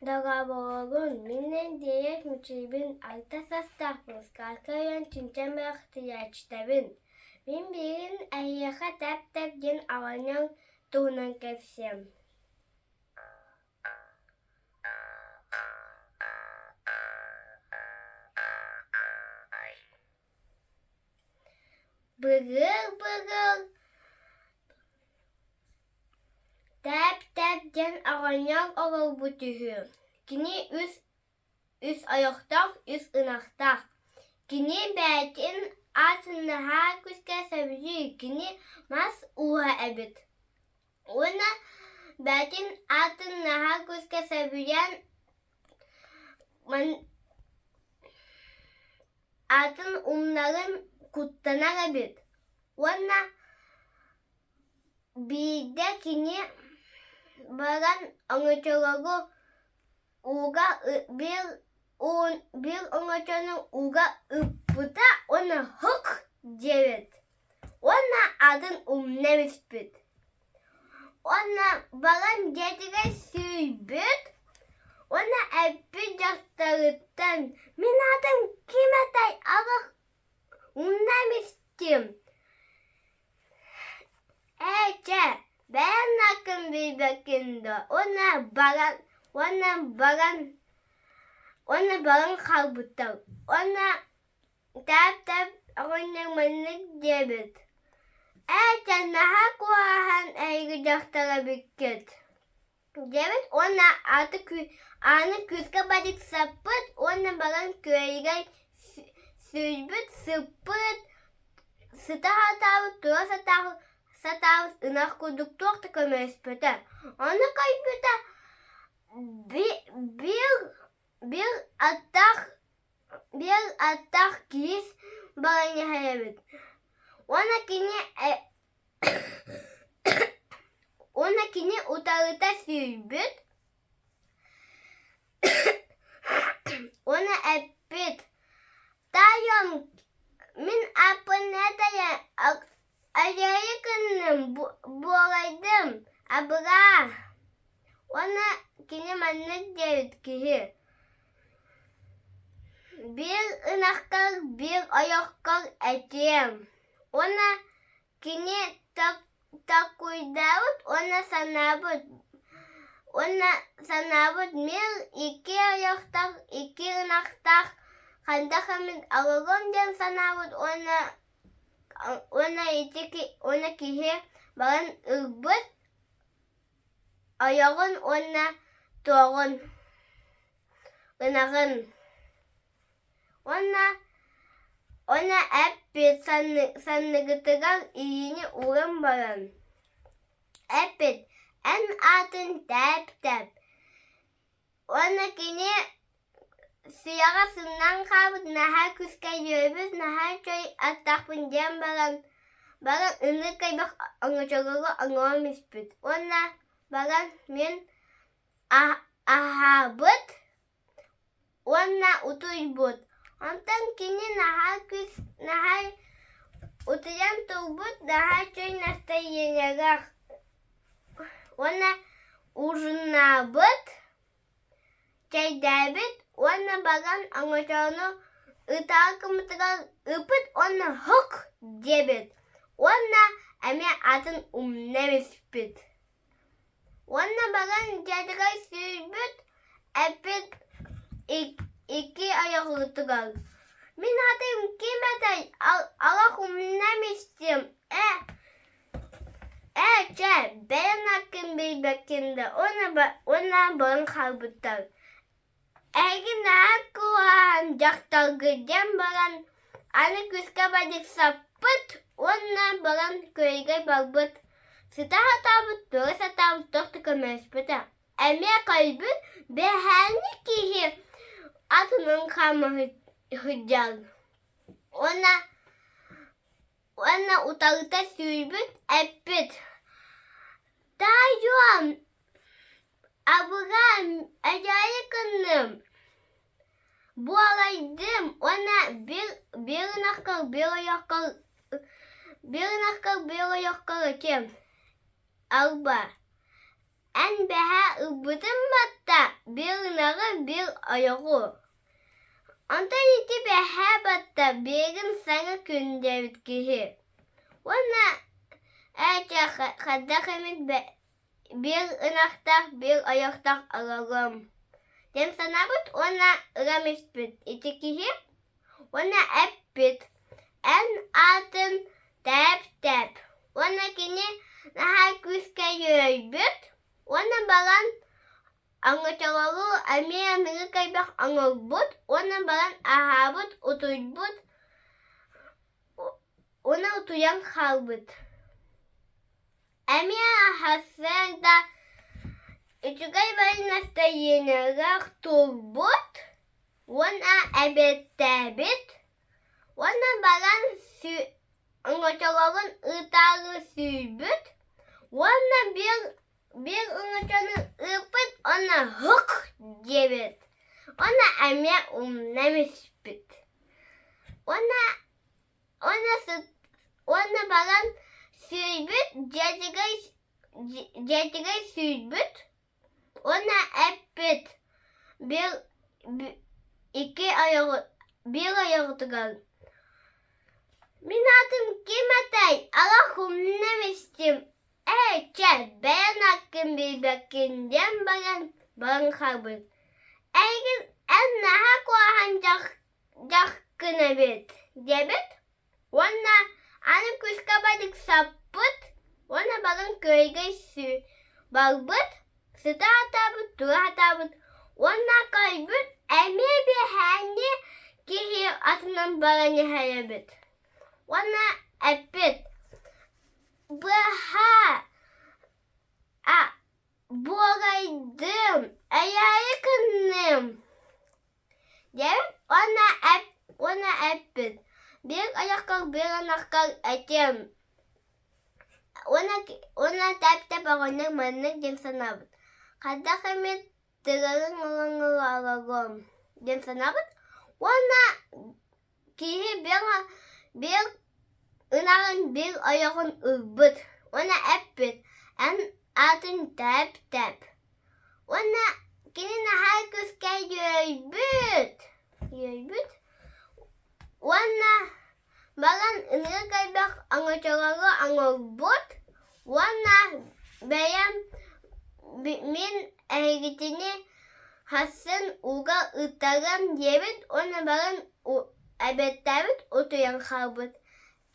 Доҕобоҕун, мин Эндиэйэк Мичийбин, алта састаахпын, сказка ойон чинчэн бэлэхтийээччитэбин. Мин билигин эһиэхэ тэп-тэп диэн оҕонньор туһунан кэпсиэм. Быгыр-быгыр Тээп-тээп диэн оҕонньор олорбут үһү, кини үс үс ойохтоох, үс ынахтаах. Кини бэйэтин аатын наһаа күүскэ сөбүлүүр, кини мас ууһа эбит уонна бэйэтин аатын наһаа күүскэ сөбүлээн аатын умнарын куттанар эбит уонна Биирдэ кини баран оҥочолору ууга биир биир оҥочону ууга ыппыта уонна һук диэбит уонна атын умна түспүт уонна баран дьиэтигэр сүүрбүт уонна эппит дьахтарыттан «Мин аатым ким этэй, алых умна эмистим Ээ чэ, бэйэҥ ааккын билбэккин дуо уонна баран уонна баран уонна баран хаалбыттар уонна тээп-тээп оҕонньор маннык диэбит: «Ээ чэ, наһаа куһаҕан эһиги дьахтар эбиккит» диэбит уонна аты ааны күүскэ бадьыксаппыт уонна баран күөйүгэр сүүрбүт, сыппыт, сыта сатаабыт, тура сатаабыт, сатаабыт ынах курдук туох да көмөлөспөтө. Ону көрбүтэ биир биир аттаах биир аттаах киис баран иһэр эбит. Уонна кини Уонна кини утарыта сүүрбүт уонна эппит: «Таайым, мин ааппын этэйэ эрэйи гынным, буолайдым, абыраа» Уонна кини маннык диэбит киһи: «Биир ынаххар, биир ойоххор этиэм уонна Кини толкуйдаабыт уонна санаабыт уонна санаабыт мин икки ойохтоох, икки ынахтаах хайдах эмит олоруом диэн санаабыт уонна уонна ити уонна киһи баран ылбыт ойоҕун уонна туоҕун ынаҕын Уонна уонна эппит санныгытыгар илиини ууран баран, эппит: «Эн аатын тээп-тээп» Уонна кини сүрэҕэ сыннан хаалбыт, наһаа күүскэ үөрбүт, наһаа үчүгэй аттаахпын диэн баран, баран ынырык элбэх оҥочолору оҥорон испит уонна баран мин аһаабыт уонна утуйбут. Онтон кини наһаа күүс наһаа утуйан турбут, наһаа үчүгэй настарыанньалаах уонна ужиннаабыт, чэйдээбит уонна баран оҥочону ытаары гыммытыгар ыппыт уонна һук диэбит уонна эмиэ атын умна түспүт. Уонна баран дьиэтигэр сүүрбүт, эппит икки ойоҕутугар: «Мин аатым ким этэй, олох умнан истим, ээ, ээ чэ, бэйэҥ ааккын билбэккин да уонна баран хаалбыттар Эһиги наһаа куһаҕан дьахтаргыт диэн баран, аны күүскэ бадьыксаппыт уонна баран күөлгэ барбыт, сыта сатаабыт, тура сатаабыт туох да көмөлөспөтө. Эмиэ көрбүт, бэһээҥҥи киһи атынын хаама сылдьар уонна уонна утарыта сүүрбүт, эппит: «Таайуом, абыраан, эдьээйи гынным, буолайдым уонна биир биир ынаххар, биир ойоххор, биир ынаххар, биир ойоххор этиэм, Алба, эн бэһээ ылбытым батта, Биир ынаҕы, биир ойоҕу. Онтон ити бэһээ батта биирин саҥа күн диэбит киһи. Уонна ээ чэ хайдах эмит биир ынахтаах, биир ойохтоох олоруом диэн санаабыт уонна ырам испит ити киһи уонна эппит: «Эн аатын Тэп-Тэп» уонна кини наһаа күүскэ үөрбүт уонна баран Оҥочолору эмиэ аныгы кэлбэх оҥорбут уонна баран аһаабыт, утуйбут уонна утуйан хаалбыт. Эмиэ сарсыарда үчүгэй бары настайыанньалаах турбут уонна эбиэттээбит уонна баран оҥочолорун ыытаары сүүрбүт уонна биир Биир оҥочону ыыппыт уонна һук диэбит уонна эмиэ умнан испит. Уонна уонна уонна баран сүүрбүт дьиэтигэр дьиэтигэр сүүрбүт уонна эппит биир икки ойоҕу биир ойоҕутугар Мин аатым ким этэй? Алах умнан истим Ээ, чэ, бэйэҥ аккын билбэккин диэн баран баран хаалбыт. Эйигин эн наһаа куһаҕан дьахкын эбит диэбит уонна аны күүскэ бадык саппыт уонна баран күөйгэ барбыт, сыта сатаабыт, тура сатаабыт уонна көрбүт эмиэ биэһээҥҥи киһи атынан баран иһэр эбит уонна эппит Быһа буорайдым, эйээри гынным диэбит уонна уонна эппит: «Биир айаххар, биир ынаххар этиэм» уонна уонна тэп-тэп оҕонньор маннык диэн санаабыт: «Хайдах эмит тыгарын ылан диэн санаабыт уонна Киһи биир ынаҕын биир ойоҕун ылбыт уонна эппит: «Эн аатын Тэп-Тэп» уонна кини наһаа күүскэ үөрбүт, үөрбүт уонна баран ынырык элбэх оҥочолору оҥорбут уонна бэйэм мин эһигитини Хассын ууга ыттарыам диэбит уонна баран эбиэттээбит утуйан хаалбыт.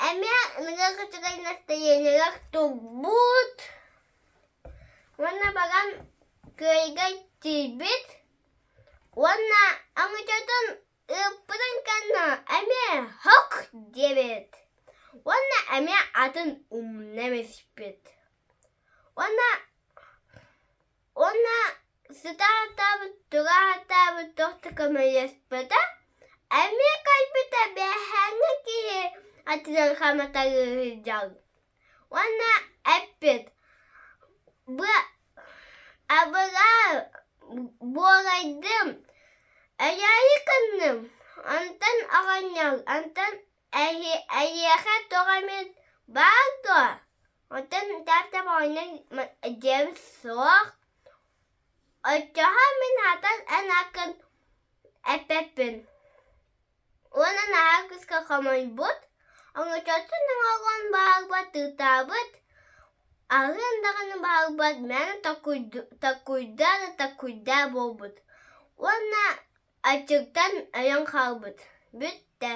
Эмиэ ынырык үчүгэй настайыанньалар турбут уонна баран күөйгэ тиийбит уонна оҥочотун ыыппытын кэннэ эмиэ «һок» диэбит уонна эмиэ атын умна испит. Уонна Уонна сыта сатаабыт, тура сатаабыт туох да көмөлөспөтө, эмиэ кэлбитэ бэҕэһээҥҥи киһи атынан хаматарыы сылдьар уонна эппит: «Бу абыраа буорайдым, эйээри гынным, онтон оҕонньор, онтон эйиэхэ туох эмит баар дуо?» Оттон таптап оҕонньор дьиэм суох, оччоҕо мин хатан эн аккын эппэппин уонна наһаа күүскэ хомойбут, оҥочотун оҥорон баҕарбат тыытаабыт, аһыан даҕаны баҕарбат мээнэ такуйда да такуйда буолбут уонна аччыктан өлөн хаалбыт, бүттэ.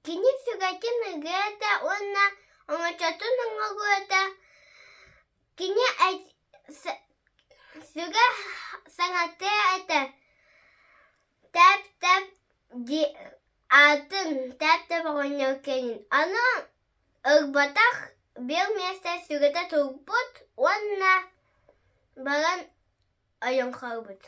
Кини сүгэтин ыгыа этэ уонна оҥочотун оҥоруо этэ, кини сүгэ саҥатыа этэ, тэп-тэп аатын тэп-тэп оҕонньор кэлин аны ылбатах биир миэстэ сүгэтэ турбут уонна баран ойон хаалбыт.